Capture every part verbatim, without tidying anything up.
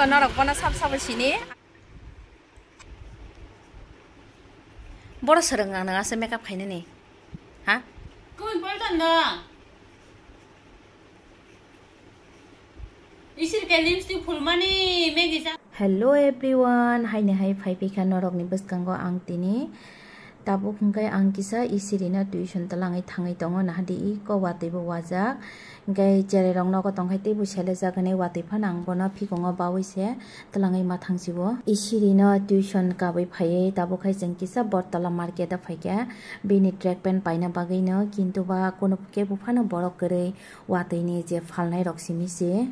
Norok bono sab sabo sini. Boro swrwng ang nang asa makeup khainani. Ha? Kung polton do. Isir ke lipstick phulmani megi ja. Hello everyone, haini hai phai phikha norokni bwskango ang tini. Tabuk hwnkhe ang kisa isirino tuition twlangwi thangwi tongo, nahadi iko watwibo wajak. Hwnkhe cherai rok nogo tongkhai teibo selejak hwnwi watwi phano ang bono phikongo bawi se twlangwi ma thangsibo. Isirino tuition kabwi phaiwi tabuk hai chwng kisa Bortola market o phaikha bini track pant paina bagwino, kintu ba kunu kebo phano borok kwrwi watwini je phalnai rok simi se.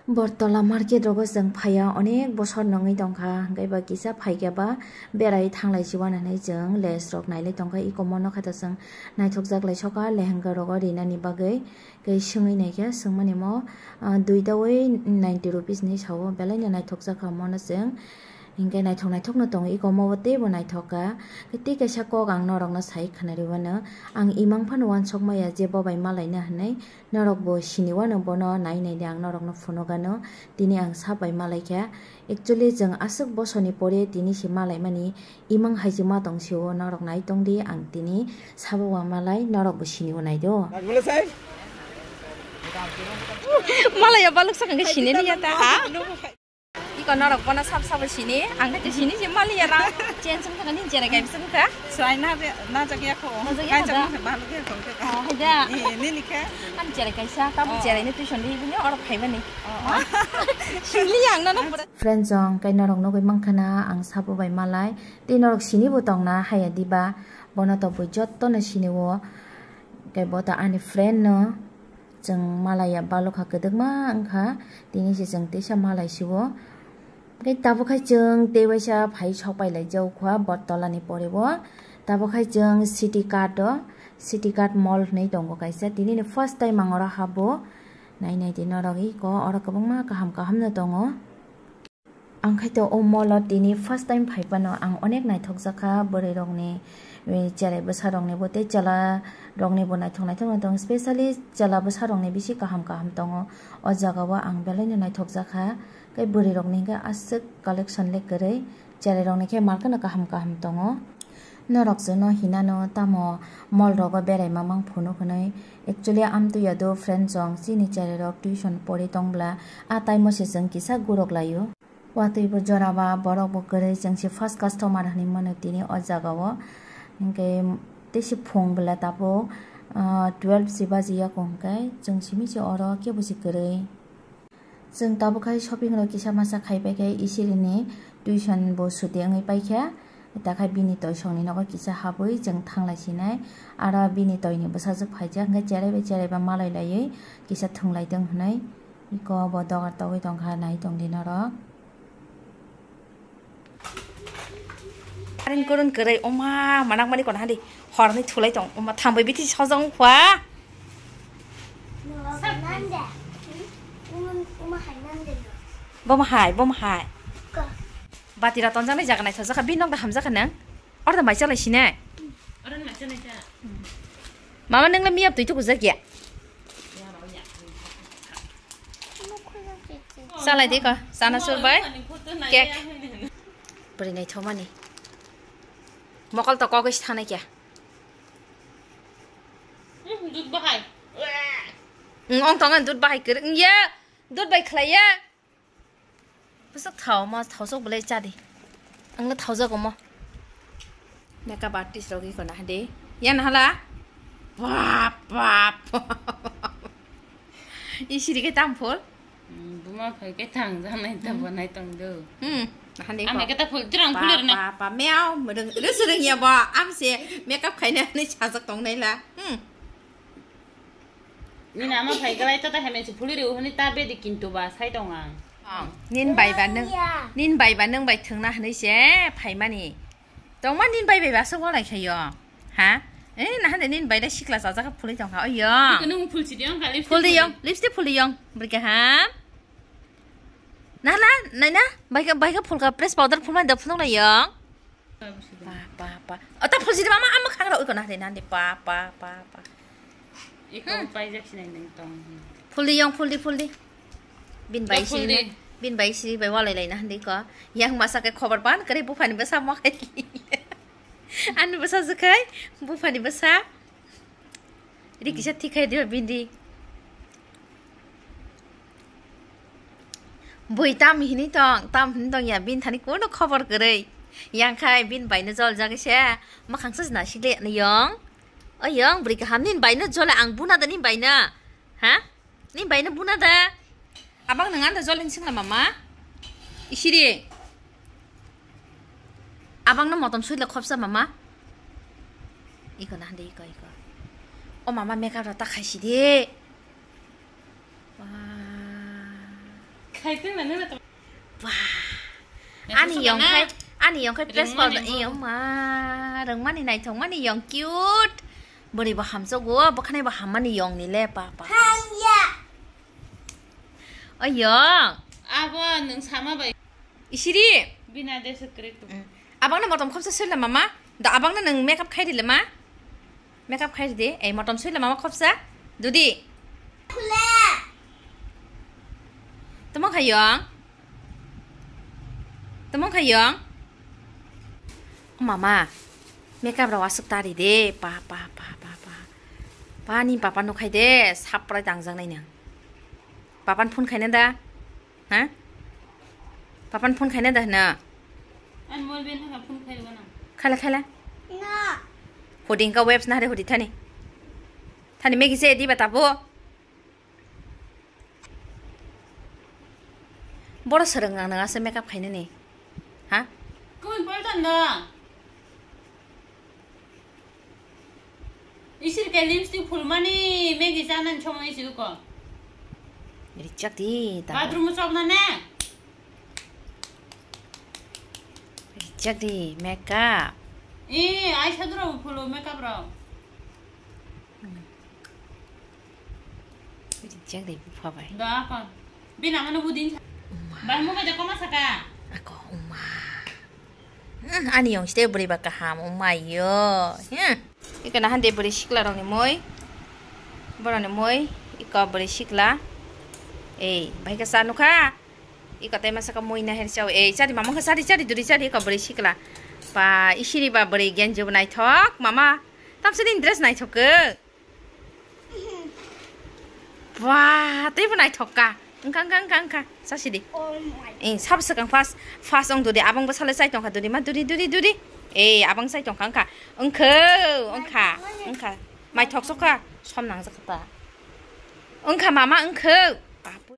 Bortola market rogo chwng phaiya onek bosor nongwi tongkha, hwnkhe ba kisa phaikhe ba berai thanglai si uanw hinwi chwng lace rok nailai tongkha. Iko mono khato chwng naithokjak lai sokha lehenga rogo rinani bagwi. Tei swngwi naikhe, swngmani mo, ah, duita wi ninety rupees hinwi sao, belaino naithokjakha mono chwng. Hinkhe naithok naithokno tongo, iko omo bo teibo naithok kha. Tei kaisa kok ang norokno sai khwnarwi uanw, ang imang phano uansuk maya je bo bai malaina hinwi, norokbo sini uanw bono nai nai de ang norokno phunuk anw, tini ang sa bai malaikha. Actually, chwng aswk bosorni pore tini se malaimani imang hai se ma tong sio, norok nai tong di, ang tini sabo uamalai, norokbo sini unai do. Malaya baluk sakang khe sini liya ta, ha? Iko norok bono sab sabo sini, ang khe sini se maliya na. Chen sung thangani jere kai sung kha. Swai na be, na jak ya kho. Na jak ya kho da. Kai jak ma se balu ke kho. Oh, hai da. Ni, ni ni khe. Ang jere kaisa, tabo jere ni tuition di bini orok khaibani. Oh, oh. Sini ang na na pura. Friends jong kai norok nugui mankha na, ang sabo bai malai. Tei norok sini bo tongna haya diba, bono to bui jotto no sini o. Tei bo to ani friend no, chwng malaiya balokha kwdwkma wngkha, tini se chwng teisa malai siwo. Tei tabuk hai chwng tei waisa phai sok pai lai jak kha Bortola ni pore o. Tabuk hai chwng City Card o, City Card mall hinwi tongo kaisa, tini ni first time ang oro habo. Nai nai di norok iko oro kwbangma kaham kaham no tongo. Ang khai to o mall o tini first time phai phano ang onek naithok jakha, bwrwi rokni, eh, cherai bwsa rokni bo tei chwla rokni bo naithok naithok no tongo, specially chwla bwsa rokni bisi kaham kaham tongo. O jaga o ang belai no naithok jakha, tei bwrwi rokni hwnkhe aswk collection le kwrwi, cherai rokni khe markhe no kaham kaham tongo. Norok chwngno hinano tamo mall rogo berai mamang phunuk hinwi. Actually, amtwi ya do friend chong chini cherai rok tuition pori tong bwla, a time o se chwng kisa gurok lai o. Watwi bo jora ba, borok bo kwrwi, chwng se first customer hinwi mano tini o jaga o. Hinkhe tei se phung bwla tabuk, ah, twelve se baji ya kho hinkhe chwng simi se oro kebo se kwrwi. Chwng tabuk khai shopping rok kisa masa khai pai khe, isirini tuition bo suti wngwi pai kha. Takha bini toisongni nogo kisa habwi chwng thanglai sinai. Aro bini toini bwsajwk phaijak, hwnkhe cherai bai cherai ba malai laiwi kisa thwnglai tong hwnwi. Iko bo dogar togwi tongkha, nai tongdi norok. Karing kurung kwrwi, oma, manakmani kono hadi horni thulai tong, oma, thambai biti sojong khwa. Bomo hai, bomo hai. Bati ra tonjaknai jaga naithok jakha, bini nokda hamjakha nang. Orda mai chalai sinai. Mama, nwngla miyap twi tuku jakya. Salai di ko, sana sur bai. Cake. Bwrwi naithokmani. Mokol to kogwi se thanai kya. Dud bahai. Ong tongo dud bahai kwrwi. Ong ya, dud bai khlai ya. Bwswk thao ma, thausok belai cha di. Ang le thaujak omo. Makeup artist rok iko na de. Yan hala. Bap, bap. Isiri ke tam phul. Buma phai ke thang jang nai ta bo nai tong do. Hmm. Hande ko. Ame ke ta phul, jrang phul na. Pa, pa, meow, mudeng, rus reng ya ba. Am se makeup khaina ni chajak tong nai la. Hmm. Nini ama phai galai ta ta hemen se phuli riu hwnwi ta bedi kintu ba sai tong ang. Nin bai ba nwng, nin bai ba nwng bai thwngna hwnwi se phaimani. Tongma nin bai bai ba aswk walai khaio. Ha? Eh, nahande nin bai da sikla chajak phuli tong kha. Oyo. Iko nwng phul si diong kha, lipstick phul di phul yong, di. Lipstick phul di yong. Beri kaham. Nahla, naina, bai ka, bai ka phul ka press powder phul mai da phunuk lai yong. Pa, pa, pa. Ota phul sidi mama, ama khagra uiko na de nande pa, pa, pa, pa. Iko paijak sinai nang tong. Phul di yong, phul di, phul di. Bin bai phul di. Bini bai siri bai walai laina handi ko. Yang masa khe khobor pan kare buphani bwsa mo khai. Ani bwsa jukhai buphani bwsa. Ri kisa thikhai diba bini. Bui tam hini tong, tam hini tong ya bini thani kono khobor kwrwi. Yang khai bini baino jol jagwi se. Makhang sa jna sile ni yong. O yong bwrwi kaham nini baino jole ang buna da nini baino. Ha? Nini baino buna da. Abang nang anda jol hinsing la mama. Isiri. Abang no motom suila khopsa mama. Iko na hande iko iko. O mama makeup rata khaisi de. Wah. Khaiteng na nuna to. Wah. Ani yong khai, ani yong khai press powder iyo ma. Rengmani naithok mani yong cute. Bwrwi bo hamjago, bwkhanai bo hammani yong ni le pa pa. Hanya. O yong. Abo nwng sama bai. Isiri. Bina de secret. Mm. Abang na motom khopsa suila mama. Da abang na nwng makeup khai dile ma. Makeup khai de. Ei motom suila mama khopsa. Dudi. Tamo khayong. Tamo khayong. O mama. Makeup rok aswk tari de. Pa pa pa pa pa. Pa ni papa nukhai de. Saprai tangjak nai nang. Papan phone khaina da? Ha? Papan phone khaina da hwna? An mol ben ha phone khai wana. Khala khala. Na. Hodi ka webs na hare hodi thani. Thani megi se di bata bo. Boro sereng nang nang ase makeup khaina ni. Ha? Koi poltan da. Isir ke lipstick phulmani Maggie chanan chongwi si uko. Rijak di ta. Bathroom chokna ne? Rijak di makeup. Eh, ai sadura phulo makeup ro. Rijak di bupha bai. Da kon. Bina mano budin. Uma. Bai mo bai da koma saka. Ako uma. Hmm, ani yong site bwrwi ba kaham wngma yo. Hmm. Iko nahan de bwrwi sikla rok ni moi. Borok ni moi. Iko bwrwi sikla. Ei, bai ka sa nukha. Iko tai masa ka moi na her chao. Ei, chari mama ka chari chari duri chari iko bwrwi sikla. Pa isiri ba bwrwi genji bo naithok. Mama, tamsini dress naithok ke. Wah, tei bo naithok ka. Wngkha, wngkha, wngkha, wngkha. Sasi di. Oh my. Eh, sabo swkang first, first wng dudi, abang bwsalo chai tongkha dudi ma, dudi, dudi, dudi. Eh, abang chai tongkha, wngkha. Wngkha, wngkha, wngkha. Maithok sokha, som nangjak ta. Wngkha mama, wngkha. Babu.